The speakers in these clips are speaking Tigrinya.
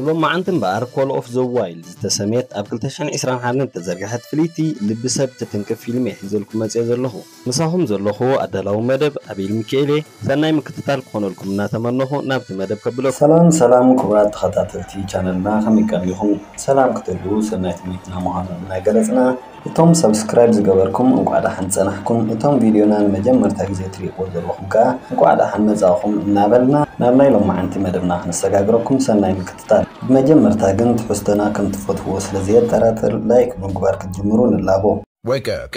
ሎማዓንቲ እምበኣር ኮል ኦፍ ዘ ዋይልድ ዝተሰምየት ኣብ ክልተ ሽሕን ዕስራን ሓደን እተዘርግሐት ፍልይቲ ልቢ ሰብ ትትንክፍ ፊልም እየ ሒዘልኩም መፅየ ዘለኹ። ምሳኹም ዘለኹ ኣዳላዊ መደብ ኣቤል ሚካኤል እየ። ሰናይ ምክትታል ክኾነልኩም እናተመነኹ ናብቲ መደብ ከብለኩም። ሰላም ሰላም ክቡራት ተኸታተልቲ ቻነልና ከመይ ቀኒኹም? ሰላም ክትህልዉ ሰናይ ትምኒትና ምዃኑ እናገለጽና፣ እቶም ሰብስክራይብ ዝገበርኩም እንቋዕ ደሓን ጸናሕኩም፣ እቶም ቪድዮና ንመጀመርታ ግዜ ትሪእዎ ዘለኹም ከኣ እንቋዕ ደሓን መጻእኹም እናበልና ናብ ናይ ሎማዓንቲ መደብና ክንሰጋግረኩም ሰናይ ምክትታል። ብመጀመርታ ግን ትሕዝቶና ከም ትፈትውዎ ስለ ዘየጠራጥር ላይክ ብምግባር ክትጅምሩ ንላቦ። Wake up.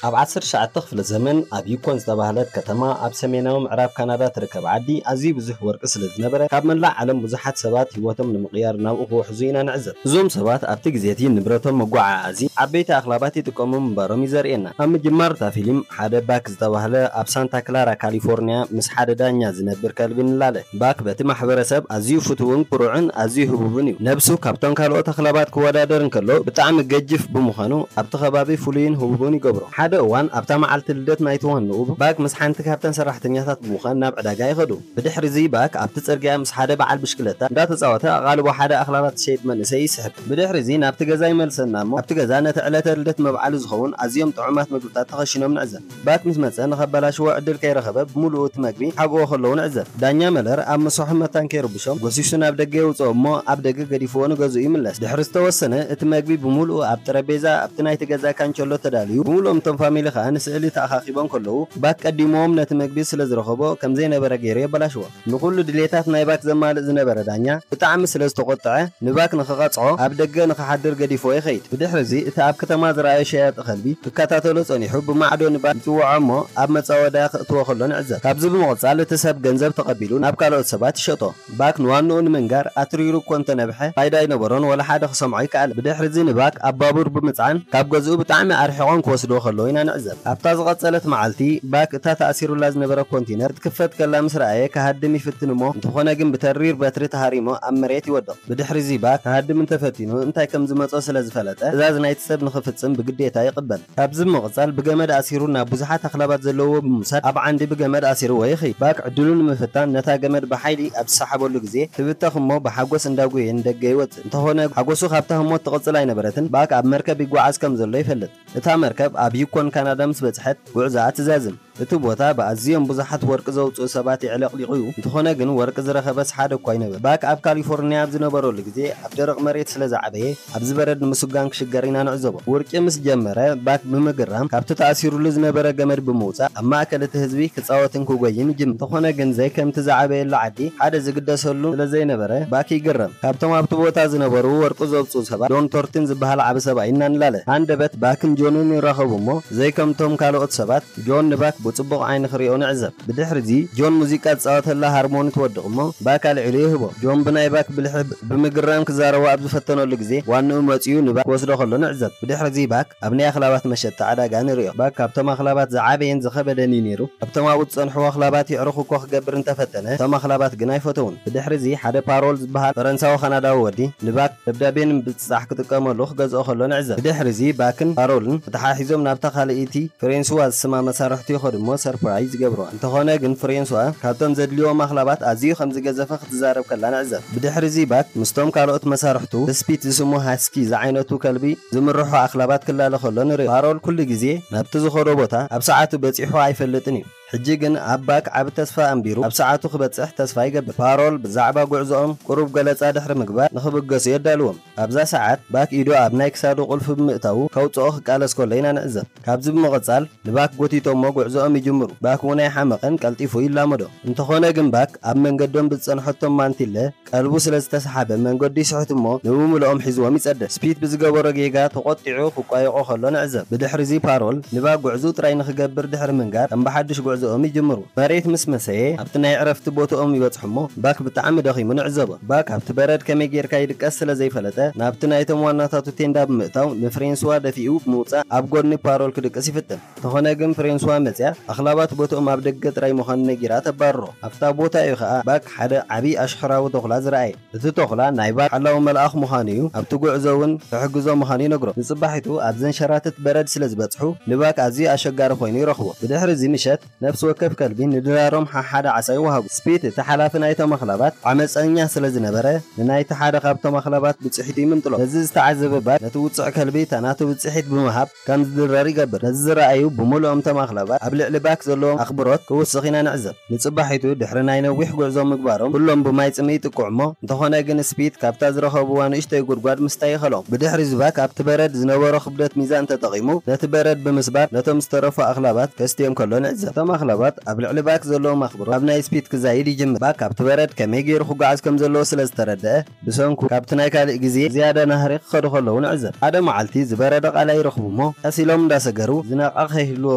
ኣብ ዓሰርተ ትሽዓተ ክፍለ ዘመን ኣብ ዩኮን ዝተባህለት ከተማ ኣብ ሰሜናዊ ምዕራብ ካናዳ ትርከብ ዓዲ ኣዝዩ ብዙሕ ወርቂ ስለ ዝነበረ ካብ መላእ ዓለም ብዙሓት ሰባት ህይወቶም ንምቕያር ናብኡ ክውሕዙ ኢና ንዕዘብ። እዞም ሰባት ኣብቲ ግዜ እቲ ንብረቶም መጓዓዓዚ ዓበይቲ ኣኽላባት ይጥቀሙ ምንባሮም እዩ ዘርእየና። ኣብ ምጅማር እታ ፊልም ሓደ ባክ ዝተባህለ ኣብ ሳንታ ክላራ ካሊፎርኒያ ምስ ሓደ ዳኛ ዝነብር ከልቢ ንላለ። ባክ በቲ ማሕበረሰብ ኣዝዩ ፍቱውን ኩሩዕን ኣዝዩ ህቡብን እዩ። ነብሱ ካብቶም ካልኦት ኣኽላባት ክወዳደር እንከሎ ብጣዕሚ ገጅፍ ብምዃኑ ኣብቲ ከባቢ ፍሉይን ህቡብን ይገብሮ። ሓደ እዋን ኣብታ መዓልቲ ልደት ናይቲ ዋንኡ ባክ ምስ ሓንቲ ካብተን ሰራሕተኛታት ብምዃን ናብ ዕዳጋ ይኸዱ። ብድሕሪ እዚ ባክ ኣብቲ ጽርግያ ምስ ሓደ በዓል ብሽክለታ እንዳተጻወተ ኣቓልቦ ሓደ ኣኽላባት ዝሸይጥ መንእሰይ ይስሕብ። ብድሕሪ እዚ ናብቲ ገዛ ይመልሰና እሞ ኣብቲ ገዛ ነቲ ዕለተ ልደት መብዓሉ ዝኸውን ኣዝዮም ጥዑማት ምግብታት ተኸሽኖም ንዕዘብ። ባክ ምስ መጸ ንኸበላሽዎ ዕድል ከይረኸበ ብምሉኡ እቲ መግቢ ሓግዎ ከለዉ ንዕዘብ። ዳኛ መለር ኣብ ምሶሖም መታን ከይርብሾም ጎሲሱ ናብ ደገ የውጽኦ እሞ ኣብ ደገ ገዲፍዎ ንገዝኡ ይምለስ። ድሕሪ ዝተወሰነ እቲ መግቢ ብምሉኡ ኣብ ጠረጴዛ ኣብቲ ናይቲ ገዛ ካንቸሎ ተዳልዩ ብምሉኦም እቶም ፋሚሊ ከኣ ንስእሊ ተኣኻኺቦም ከለዉ ባክ ቀዲምዎም ነቲ መግቢ ስለ ዝረኸቦ ከም ዘይነበረ ገይሩ የበላሽዎ። ንኹሉ ድሌታት ናይ ባክ ዘማልእ ዝነበረ ዳኛ ብጣዕሚ ስለ ዝተቖጥዐ ንባክ ንኽቐጽዖ ኣብ ደገ ንኽሓድር ገዲፍዎ ይኸይድ። ብድሕሪ እዚ እቲ ኣብ ከተማ ዝረኣዮ ሸያጢ ከልቢ ክከታተሎ ጸኒሑ ብማዕዶ ንባክ ይጽውዖ እሞ ኣብ መጻወድያ ከእትዎ ከሎ ንዕዘብ። ካብዚ ብምቕጻል እቲ ሰብ ገንዘብ ተቐቢሉ ናብ ካልኦት ሰባት ይሸጦ። ባክ ንዋንኡ ንምንጋር ኣትሪሩ እኮ እንተነብሐ ፋይዳ ኣይነበሮን ወላ ሓደ ክሰምዖ ኣይከኣለ። ብድሕሪ እዚ ንባክ ኣብ ባቡር ብምጽዓን ካብ ገዝኡ ብጣዕሚ ኣርሒቖም ክወስድዎ ከለዉ ኢና ንዕዘብ። ኣብታ ዝቐጸለት መዓልቲ ባክ እታ ተኣሲሩላ ዝነበረ ኮንቲነር ክትክፈት ከላ ምስ ረኣየ ክሃድም ይፍትን እሞ እንተኾነ ግን ብተሪር በትሪ ተሃሪሙ ኣብ መሬት ይወድቕ። ብድሕሪ እዚ ባክ ክሃድም እንተፈቲኑ እንታይ ከም ዝመጾ ስለ ዝፈለጠ ትእዛዝ ናይቲ ሰብ ንኽፍጽም ብግዴታ ይቕበል። ካብዚ ብምቕጻል ብገመድ ኣሲሩ ናብ ብዙሓት ኣኽላባት ዘለዎ ብምውሳድ ኣብ ዓንዲ ብገመድ ኣሲርዎ ይኸይድ። ባክ ዕድሉ ንምፍታን ነታ ገመድ ብሓይሊ ኣብ ዝሰሓበሉ ግዜ ትብተኽ እሞ ብሓጎስ እንዳጎየ ንደገ ይወጽእ። እንተኾነ ሓጎሱ ካብታ ህሞት ትቕጽል ኣይነበረትን። ባክ ኣብ መርከብ ይጓዓዝ ከም ዘሎ ይፈልጥ። እታ መርከብ ኣብ ዩኮን ካናዳ ምስ በጽሐት ጉዕዞኣ ትዛዝም። እቲ ቦታ ብኣዝዮም ብዙሓት ወርቂ ዘውጽኡ ሰባት የዕለቕሊቑ እዩ። እንተኾነ ግን ወርቂ ዝረኸበስ ሓደ እኳ ኣይነበረ። ባክ ኣብ ካሊፎርኒያ ኣብ ዝነበረሉ ግዜ ኣብ ደረቕ መሬት ስለ ዝዓበየ ኣብዚ በረድ ንምስጓም ክሽገር ኢና ንዕዘቦ። ውርቂ ምስ ጀመረ ባክ ብምግራም ካብቲ ተኣሲሩሉ ዝነበረ ገመድ ብምውጻእ ኣብ ማእከል እቲ ህዝቢ ክጻወትን ክጎይን ይጅምር። እንተኾነ ግን ዘይከምቲ ዝዓበየሉ ዓዲ ሓደ ዝግደሰሉ ስለ ዘይነበረ ባክ ይግረም። ካብቶም ኣብቲ ቦታ ዝነበሩ ወርቂ ዘውጽኡ ሰባት ጆን ቶርቲን ዝበሃል ዓቢ ሰብኣይ እናንላለ ሃንደበት ባክን ጆንን ይራኸቡ እሞ ዘይከምቶም ካልኦት ሰባት ጆን ንባክ ብጽቡቕ ዓይኒ ክሪኦ ንዕዘብ። ብድሕሪ እዚ ጆን ሙዚቃ ዝጻወተላ ሃርሞኒ ትወድቕ እሞ ባክ ኣልዒሉ ይህቦ። ጆን ብናይ ባክ ብልሒ ብምግራም ክዛረቦ ኣብ ዝፈተነሉ ግዜ ዋንኡ መጺኡ ንባክ ክወስዶ ከሎ ንዕዘብ። ብድሕሪ እዚ ባክ ኣብ ናይ ኣኽላባት መሸጣ ዕዳጋ ንሪኦ። ባክ ካብቶም ኣኽላባት ዝዓበየን ዝኸበደን እዩ ነይሩ። ኣብቶም ኣብኡ ዝጸንሑ ኣኽላባት የዕሩኽ እኮ ክገብር እንተፈተነ እቶም ኣኽላባት ግን ኣይፈተውን። ብድሕሪ እዚ ሓደ ፓሮል ዝበሃል ፈረንሳዊ ካናዳዊ ወዲ ንባክ ደብዳቤ ንምብጽጻሕ ክጥቀመሉ ክገዝኦ ከሎ ንዕዘብ። ብድሕሪ እዚ ባክን ፓሮልን ተተሓሒዞም ናብታ ካልኣይቲ ፍሬንስዋ ዝስማ መሳርሕቱ ይኸዱ እሞ ሰርፕራይዝ ይገብርዋ። እንተኾነ ግን ፍሬንስዋ ካብቶም ዘድልይዎም ኣኽላባት ኣዝዩ ከም ዝገዘፈ ክትዛረብ ከላ ንዕዘብ። ብድሕሪ እዚ ባክ ምስቶም ካልኦት መሳርሕቱ ስፒት ዝስሙ ሃስኪ ዝዓይነቱ ከልቢ ዝምርሖ ኣኽላባት ክላለ ከሎ ንርኢ። ፓሮል ኩሉ ግዜ ናብቲ ዝኸዶ ቦታ ኣብ ሰዓቱ በጺሑ ኣይፈልጥን እዩ። ሕጂ ግን ኣብ ባክ ዓቢ ተስፋ ኣንቢሩ ኣብ ሰዓቱ ክበጽሕ ተስፋ ይገብር። ፓሮል ብዛዕባ ጉዕዞኦም ቁሩብ ገለጻ ድሕሪ ምግባር ንኽብገሱ የዳልዎም። ኣብዛ ሰዓት ባክ ኢዱ ኣብ ናይ ክሳዱ ቁልፊ ብምእታዉ ከውጽኦ ክቃለስ ከሎ ኢና ንዕዘብ። ካብዚ ብምቕጻል ንባክ ጎቲቶሞ ጉዕዞኦም ይጅምሩ። ባክ እውን ኣይሓመቐን ቀልጢፉ ይላመዶ። እንተኾነ ግን ባክ ኣብ መንገዶም ብዝጸንሐቶም ማንቲለ ቀልቡ ስለ ዝተሰሓበ መንገዱ ይስሕት እሞ ንብምልኦም ሒዝዎም ይጸደፍ። ስፒት ብዝገበሮ ጌጋ ተቖጢዑ ክቋየቖ ከሎ ንዕዘብ። ብድሕሪ እዚ ፓሮል ንባክ ጉዕዞኡ ጥራይ ንኽገብር ድሕሪ ምንጋር ከም ብሓድሽ ጉዕዞኦም ይጅምሩ። መሬት ምስ መሰየ ኣብቲ ናይ ዕረፍቲ ቦትኦም ይበጽሑ እሞ ባክ ብጣዕሚ ደኺሙ ንዕዘቦ። ባክ ኣብቲ በረድ ከመይ ጌርካ ይድቀስ ስለ ዘይፈለጠ ናብቲ ናይቶም ዋናታቱ ቴንዳ ብምእታው ንፍሬንስዋ ደፊኡ ብምውጻእ ኣብ ጎድኒ ፓሮል ክድቅስ ይፍትን። እንተኾነ ግን ፍሬንስዋ መጽያ ኣኽላባት ቦትኦም ኣብ ደገ ጥራይ ምዃኑ ነጊራ ተባርሮ። ኣብታ ቦታ እዩ ኸኣ ባክ ሓደ ዓቢ ኣሽሕራዊ ተኹላ ዝረኣየ። እቲ ተኹላ ናይ ባክ ሓላዊ መልኣኽ ምዃኑ እዩ፣ ኣብቲ ጉዕዞ እውን ክሕግዞ ምዃኑ ይነግሮ። ንጽባሒቱ ኣብ ዘንሸራትት በረድ ስለ ዝበጽሑ ንባክ ኣዝዩ ኣሸጋሪ ኮይኑ ይረኽቦ። ብድሕሪ እዚ ምሸት ነፍሲ ወከፍ ከልቢ ንድራሮም ሓሓደ ዓሳ ይወሃቡ። ስፒት እቲ ሓላፊ ናይቶም ኣኽላባት ዓመጸኛ ስለ ዝነበረ ንናይቲ ሓደ ካብቶም ኣኽላባት ብጽሒቱ ይምንጥሎ። ነዚ ዝተዓዘበ ባክ ነቲ ውጹዕ ከልቢ እታ ናቱ ብጽሒት ብምሃብ ከም ዝድረር ይገብር። ነዚ ዝረኣዩ ብምሉኦም እቶም ኣኽላባት ኣብ ልዕሊ ባክ ዘለዎም ኣኽብሮት ክውስኽ ኢና ንዕዘብ። ንጽባሒቱ ድሕሪ ናይ ነዊሕ ጉዕዞ ምግባሮም ኩሎም ብማይ ጽምኢ ይጥቅዑ እሞ እንተኾነ ግን ስፒት ካብታ ዝረኸብዋ ንእሽተይ ጉድጓድ ምስታይ ይኸሎም። ብድሕሪ እዚ ባክ ኣብቲ በረድ ዝነበሮ ክብደት ሚዛን ተጠቒሙ ነቲ በረድ ብምስባር ነቶም ዝተረፉ ኣኽላባት ከስትዮም ከሎ ንዕዘብ። እቶም ኣኽላባት ኣብ ልዕሊ ባክ ዘለዎም ኣኽብሮት ኣብ ናይ ስፒት ክዛይድ ይጅምር። ባክ ኣብቲ በረድ ከመይ ገይሩ ክጓዓዝ ከም ዘለዎ ስለ ዝተረድአ ብሰንኩ ካብቲ ናይ ካልእ ግዜ ዝያዳ ናህሪ ክኸዱ ከለዉ ንዕዘብ። ሓደ መዓልቲ ዝበረደ ቃላይ ይረኽቡ እሞ ቀስ ኢሎም እንዳሰገሩ ዝነቓ ከይህልዎ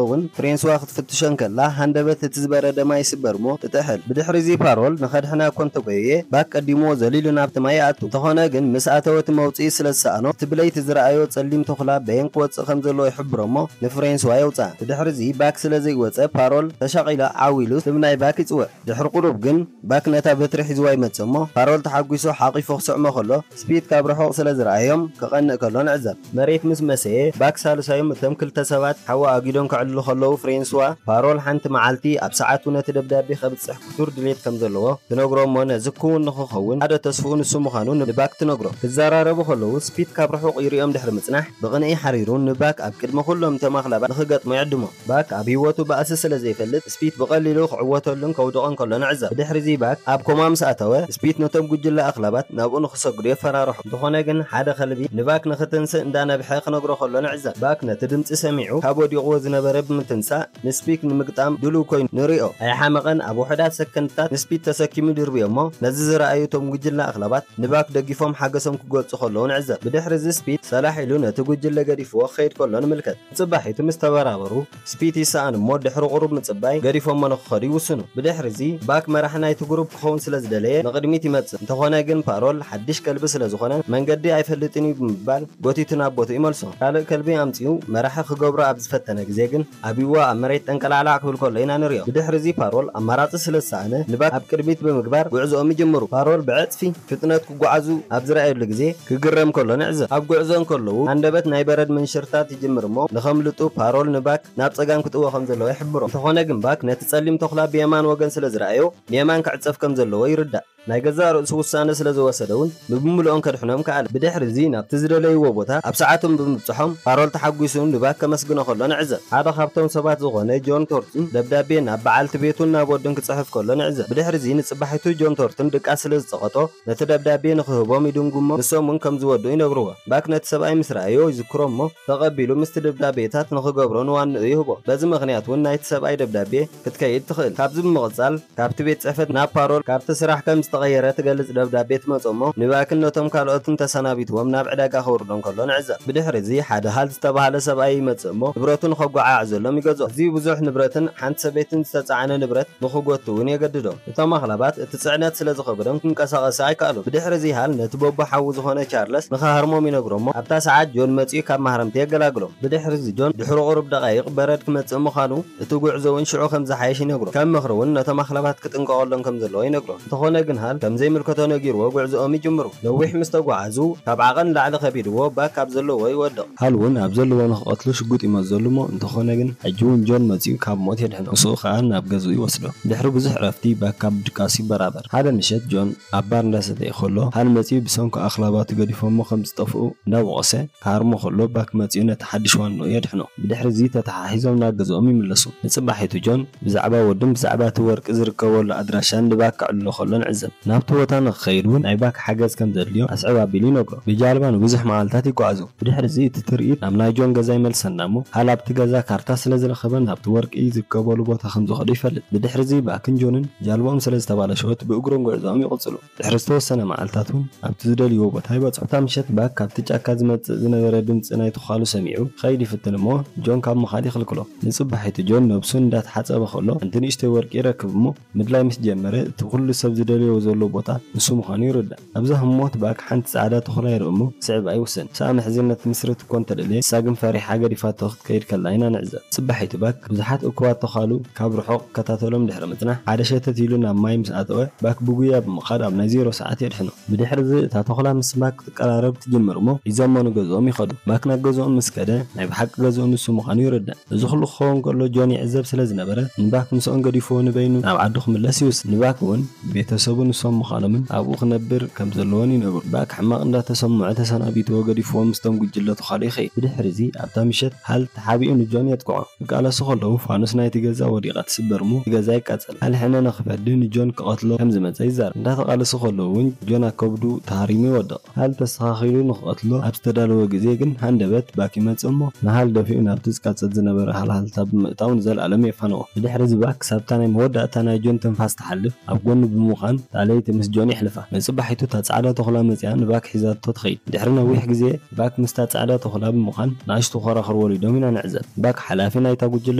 እውን ፍሬንስዋ ክትፍትሾ እንከላ ሃንደበት እቲ ዝበረደ ማይ ይስበር እሞ ትጥሕል። ብድሕሪ እዚ ፓሮል ንኸድሕና እኮ እንተጎየየ ባክ ቀዲምዎ ዘሊሉ ናብቲ ማይ ይኣቱ። እንተኾነ ግን ምስ ኣተወ እቲ መውጽኢ ስለ ዝሰኣኖ እቲ ብለይቲ ዝረኣዮ ጸሊም ተኹላ በየን ክወጽእ ከም ዘለዎ ይሕብሮ እሞ ንፍሬንስዋ የውጽኣ። ብድሕሪ እዚ ባክ ስለ ዘይወጸ ፓሮል ተሻቒላ ዓው ኢሉ ስም ናይ ባክ ይጽውዕ። ድሕሪ ቁሩብ ግን ባክ ነታ በትሪ ሒዝዋ ይመጽእ እሞ ፓሮል ተሓጒሱ ሓቒፉ ክስዕሞ ከሎ ስፒት ካብ ርሑቕ ስለ ዝረኣዮም ክቐንእ ከሎ ንዕዘብ። መሬት ምስ መሰየ ባክ ሳልሳዮም እቶም ክልተ ሰባት ሓዊ ኣጊዶም ከዕልሉ ከለዉ ፍሬንስዋ ፓሮል ሓንቲ መዓልቲ ኣብ ሰዓቱ ነቲ ደብዳቤ ከብጽሕ ክቱር ድሌት ከም ዘለዎ ትነግሮ እሞ ነዚ ክውን ንኽኸውን ሓደ ተስፍኡ ንሱ ምዃኑ ንባክ ትነግሮ። ክዘራረቡ ከለዉ ስፒት ካብ ርሑቕ ይርእዮም ድሕሪ ምጽናሕ ብቕንኢ ሓሪሩ ንባክ ኣብ ቅድሚ ኩሎም እቶም ኣኽላባት ንኽገጥሞ ይዕድሞ። ባክ ኣብ ህይወቱ ባእሲ ስለ ዘይፈልጥ ስፒት ብቐሊሉ ክዕወተሉን ከውድቖን ከሎ ንዕዘብ። ብድሕሪ እዚ ባክ ኣብ ኮማ ምስ ኣተወ ስፒት ነቶም ጉጅለ ኣኽላባት ናብኡ ንኽሰግዱ የፈራርሖ። እንተኾነ ግን ሓደ ከልቢ ንባክ ንኽትንስእ እንዳነብሐ ክነግሮ ከሎ ንዕዘብ። ባክ ነቲ ድምጺ ሰሚዑ ካብ ወዲቕዎ ዝነበረ ብምትንሳእ ንስፒት ንምግጣም ድሉው ኮይኑ ንሪኦ። ኣይሓመቐን ኣብ ውሑዳት ሰከንድታት ንስፒት ተሰኪሙ ድርብዮ እሞ ነዚ ዝረኣዩ እቶም ጉጅለ ኣኽላባት ንባክ ደጊፎም ሓገሶም ክገልጹ ከለዉ ንዕዘብ። ብድሕሪ እዚ ስፒት ሰላሕ ኢሉ ነቲ ጉጅለ ገዲፍዎ ክኸይድ ከሎ ንምልከት። ንጽባሒቱ ምስ ተበራበሩ ስፒት ይሰኣን እሞ ድሕሪ ቁሩብ ምጽባይ ገዲፎሞ ንኽኸዱ ይውስኑ። ብድሕሪ እዚ ባክ መራሒ ናይቲ ግሩፕ ክኸውን ስለ ዝደለየ ንቕድሚት ይመጽእ። እንተኾነ ግን ፓሮል ሓድሽ ከልቢ ስለ ዝኾነ መንገዲ ኣይፈልጥን እዩ ብምባል ጎቲቱ ናብ ቦትኡ ይመልሶ። ካልእ ከልቢ ኣምጺኡ መራሒ ክገብሮ ኣብ ዝፈተነ ግዜ ግን ኣብይዎ ኣብ መሬት ጠንቀላዕላዕ ክብል ከሎ ኢና ንሪኦ። ብድሕሪ እዚ ፓሮል ኣማራጺ ስለ ዝሰኣነ ንባክ ኣብ ቅድሚት ብምግባር ጉዕዞኦም ይጅምሩ። ፓሮል ብዕጽፊ ፍጥነት ክጓዓዙ ኣብ ዝረኣየሉ ግዜ ክግረም ከሎ ንዕዘብ። ኣብ ጉዕዞ እንከለዉ ሃንደበት ናይ በረድ ምንሽርታት ይጅምር እሞ ንኸምልጡ ፓሮል ንባክ ናብ ጸጋም ክጥዎ ከም ዘለዎ ይሕብሮ። እንተኾነ ግን ባክ ነቲ ጸሊም ተኹላ ብየማን ወገን ስለ ዝረኣዮ ንየማን ክዕጸፍ ከም ዘለዎ ይርዳእ። ናይ ገዛእ ርእሱ ውሳነ ስለ ዝወሰደ እውን ንብምልኦም ከድሕኖም ከኣለ። ብድሕሪ እዚ ናብቲ ዝደለይዎ ቦታ ኣብ ሰዓቶም ብምብጽሖም ፓሮል ተሓጒሱ ንባክ ከመስግኖ ከሎ ንዕዘብ። ሓደ ካብቶም ሰባት ዝኾነ ጆን ቶርትን ደብዳቤ ናብ በዓልቲ ቤቱን ናብ ወዱን ክጽሕፍ ከሎ ንዕዘብ። ብድሕሪ እዚ ንጽባሒቱ ጆን ቶርትን ድቃስ ስለ ዝጸቐጦ ነቲ ደብዳቤ ንኽህቦም ይድንጉሞ ንሶም እውን ከም ዝወድኡ ይነግርዎ። ባክ ነቲ ሰብኣይ ምስ ረኣዮ ይዝክሮ እሞ ተቐቢሉ ምስቲ ደብዳቤታት ንኽገብሮ ንዋንኡ ይህቦ። በዚ ምኽንያት እውን ናይቲ ሰብኣይ ደብዳቤ ክትከይድ ትኽእል። ካብዚ ብምቕጻል ካብቲ ቤት ጽሕፈት ናብ ፓሮል ካብቲ ስራሕ ከም ዝተቐየረ ትገልጽ ደብዳቤ ትመጽእ እሞ ንባክን ነቶም ካልኦትን ተሰናቢትዎም ናብ ዕዳጋ ከውርዶም ከሎ ንዕዘብ። ብድሕሪ እዚ ሓደ ሃል ዝተባህለ ሰብኣይ ይመጽእ እሞ ንብረቱ ንኸጓዓዕዘሎም ይገዝኦ። እዚ ብዙሕ ንብረትን ሓንቲ ሰበይትን ዝተጻዕነ ንብረት ንኽጎቱ እውን የገድዶም። እቶም ኣኽላባት እቲ ጽዕነት ስለ ዝኸበዶም ክንቀሳቐሱ ኣይከኣሉን። ብድሕሪ እዚ ሃል ነቲ በቦ ሓዉ ዝኾነ ቻርለስ ንኽሃርሞም ይነግሮ እሞ ኣብታ ሰዓት ጆን መጺኡ ካብ ማህረምቲ የገላግሎም። ብድሕሪ እዚ ጆን ድሕሪ ቁሩብ ደቓይቕ በረድ ክመጽእ ምዃኑ እቲ ጉዕዞ እውን ሽዑ ከም ዝሓይሽ ይነግሮ። ከም ምኽሪ እውን ነቶም ኣኽላባት ክጥንቀቐሎም ከም ዘለዎ ይነግሮ። እንተኾነ ግን ሃል ከም ዘይምልከቶ ነጊርዎ ጉዕዞኦም ይጅምሩ። ነዊሕ ምስ ተጓዓዙ ካብ ዓቐን ላዕሊ ከቢድዎ ባክ ካብ ዘለዎ ይወድቕ። ሃል እውን ኣብ ዘለዎ ንኽቐትሎ ሽጉጥ ይመዘሉ እሞ እንተኾነ ግን ሕጂ እውን ጆን መጺኡ ካብ ሞት የድሕኖ። ምስኡ ከኣ ናብ ገዝኡ ይወስዶ። ድሕሪ ብዙሕ ዕረፍቲ ባክ ካብ ድቃሱ ይበራበር። ሓደ ምሸት ጆን ኣብ ባር እንዳሰተየ ከሎ ሃል መጺኡ ብሰንኩ ኣኽላባቱ ገዲፎሞ ከም ዝጠፍኡ እንዳወቐሰ ክሃርሞ ከሎ ባክ መጺኡ ነቲ ሓድሽ ዋንኡ የድሕኖ። ብድሕሪ እዚ ተተሓሒዞም ናብ ገዝኦም ይምለሱ። ንጽባሒቱ ጆን ብዛዕባ ወዱን ብዛዕባ እቲ ወርቂ ዝርከበሉ ኣድራሻን ንባክ ከዕልሎ ከሎ ንዕዘብ። ናብቲ ቦታ ንኽኸይድ እውን ናይ ባክ ሓገዝ ከም ዘድልዮ ኣስዕብ ኣቢሉ ይነግሮ። ብጃልባ ንብዙሕ መዓልታት ይጓዓዙ። ብድሕሪ እዚ እቲ ትርኢት ናብ ናይ ጆን ገዛ ይመልሰና እሞ ሃል ኣብቲ ገዛ ካርታ ስለ ዝረኸበ ናብቲ ወርቂ ዝርከበሉ ቦታ ከም ዝኸዱ ይፈልጥ። ብድሕሪ እዚ ባክን ጆንን ጃልባኦም ስለ ዝተባላሸወት ብእግሮም ጉዕዞኦም ይቕጽሉ። ድሕሪ ዝተወሰነ መዓልታት እውን ኣብቲ ዝደልይዎ ቦታ ይበጽሑ። እታ ምሸት ባክ ካብቲ ጫካ ዝመጽእ ዝነበረ ድምጺ ናይ ተዃሉ ሰሚዑ ክኸይድ ይፍትን እሞ ጆን ካብ ምኻድ ይኽልክሎ። ንጽባሒቱ ጆን ነብሱ እንዳተሓጸበ ከሎ ሓንቲ ንእሽተይ ወርቂ ይረክብ እሞ ምድላይ ምስ ጀመረ እቲ ኩሉ ሰብ ዝደልዮ ዘሎ ቦታ ንሱ ምዃኑ ይርዳእ። ኣብዛ ህሞት ባክ ሓንቲ ጻዕዳ ተኹላ ይርኢ እሞ ስዕብ ኣይውሰን። ሰኣ መሕዝነት ትምስርት እኮ እንተደለየ፣ ንሳ ግን ፈሪሓ ገዲፋቶ ክትከይድ ከላ ኢና ንዕዘብ። ጽባሒቱ ባክ ብዙሓት እኩባት ተዃሉ ካብ ርሑቕ ክከታተሎም ድሕሪ ምጽናሕ፣ ሓደ ሸተት ኢሉ ናብ ማይ ምስ ኣተወ፣ ባክ ብጉያ ብምኻድ ኣብ ናይ ዜሮ ሰዓት የድሕኖ። ብድሕሪ እዚ እታ ተኹላ ምስ ባክ ክትቀራረብ ትጅምር እሞ ሒዞሞ ንገዝኦም ይኸዱ። ባክ ናብ ገዝኦም ምስ ከደ ናይ ብሓቂ ገዝኡ ንሱ ምዃኑ ይርዳእ። እዚ ኩሉ ክኸውን ከሎ ጆን ይዕዘብ ስለ ዝነበረ ንባክ ምስኦም ገዲፍዎ ንበይኑ ናብ ዓዱ ክምለስ ይውስን። ንባክ እውን ቤተሰቡ ንሶም ምዃኖምን ኣብኡ ክነብር ከም ዘለዎን ይነግሩ። ባክ ሕማቕ እንዳተሰምዖ ተሰናቢትዎ ገዲፍዎ ምስቶም ጉጅለ ተዃሉ ይኸይድ። ብድሕሪ እዚ ኣብታ ምሸት ሃል ተሓቢኡ ንጆን የጥቅዖ። ክቃለሱ ከለዉ ፋኑስ ናይቲ ገዛ ወዲቓ ትስበር እሞ እቲ ገዛ ይቃጸል። ሃል ሕነ ንኽፈዲ ንጆን ክቐትሎ ከም ዝመጸ ይዛረብ። እንዳተቓለሱ ከለዉ እውን ጆን ኣብ ከብዱ ተሃሪሙ ይወድቕ። ሃል ተስተኻኺሉ ንኽቐትሎ ኣብ ዝተዳለወ ግዜ ግን ሃንደበት ባክ ይመጽእ እሞ ንሃል ደፊኡ ናብቲ ዝቃጸል ዝነበረ ሃልሃልታ ብምእታው ንዘለኣለም የፋንዎ። ብድሕሪ እዚ ባክ ክሳብታ ናይ መወዳእታ ናይ ጆን ትንፋስ ትሓልፍ ኣብ ጎኑ ብምዃን እታ ለይቲ ምስ ጆን የሕልፋ። ንጽባሒቱ እታ ጻዕዳ ተኹላ መጺኣ ንባክ ሒዛቶ ትኸይድ። ድሕሪ ነዊሕ ግዜ ባክ ምስታ ጻዕዳ ተኹላ ብምዃን ንኣሽቱ ኾራኹር ወሊዶም ኢና ንዕዘብ። ባክ ሓላፊ ናይታ ጉጅለ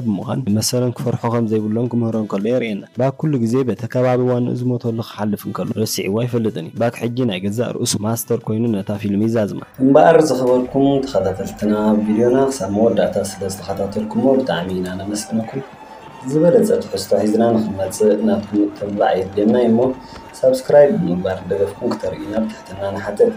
ብምዃን ንመሰለን ክፈርሖ ከም ዘይብሎም ክምህሮም ከሎ የርእየና። ባክ ኩሉ ግዜ በቲ ከባቢ ዋንኡ ዝሞተሉ ክሓልፍ እንከሎ ረሲዕዎ ኣይፈልጥን እዩ። ባክ ሕጂ ናይ ገዛእ ርእሱ ማስተር ኮይኑ ነታ ፊልም ይዛዝማ። እምበኣር ዝኸበርኩም ተኸታተልትና ቪድዮና ክሳብ መወዳእታ ስለ ዝተኸታተልኩሞ ብጣዕሚ ኢና ነመስግነኩም። ዝበለጸ ትሕዝቶ ሒዝና ንኽንመጽእ ናትኩም ምትብባዕ የድልየና እዩ እሞ ሳብስክራይብ ብምግባር ደገፍኩም ክተርእዩና ብትሕትና ንሓትት።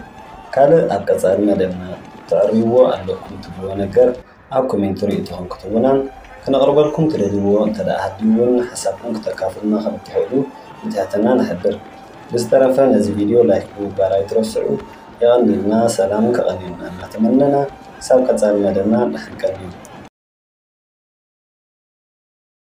ካልእ ኣብ ቀጻሊ መደብና ተዕርይዎ ኣለኩም ትብልዎ ነገር ኣብ ኮሜንት ርእይቶኹም ክትህቡናን ክነቕርበልኩም ትደልይዎ እንተ ደኣ ሃልዩ እውን ሓሳብኩም ክተካፍሉና ከም እትኽእሉ ብትሕትና ንሕብር። ብዝተረፈ ነዚ ቪድዮ ላይክ ብምግባር ኣይትረስዑ። የቐንየልና፣ ሰላም ከቐንየልና እናተመነና ክሳብ ቀጻሊ መደብና ደሓን ቀንዩ።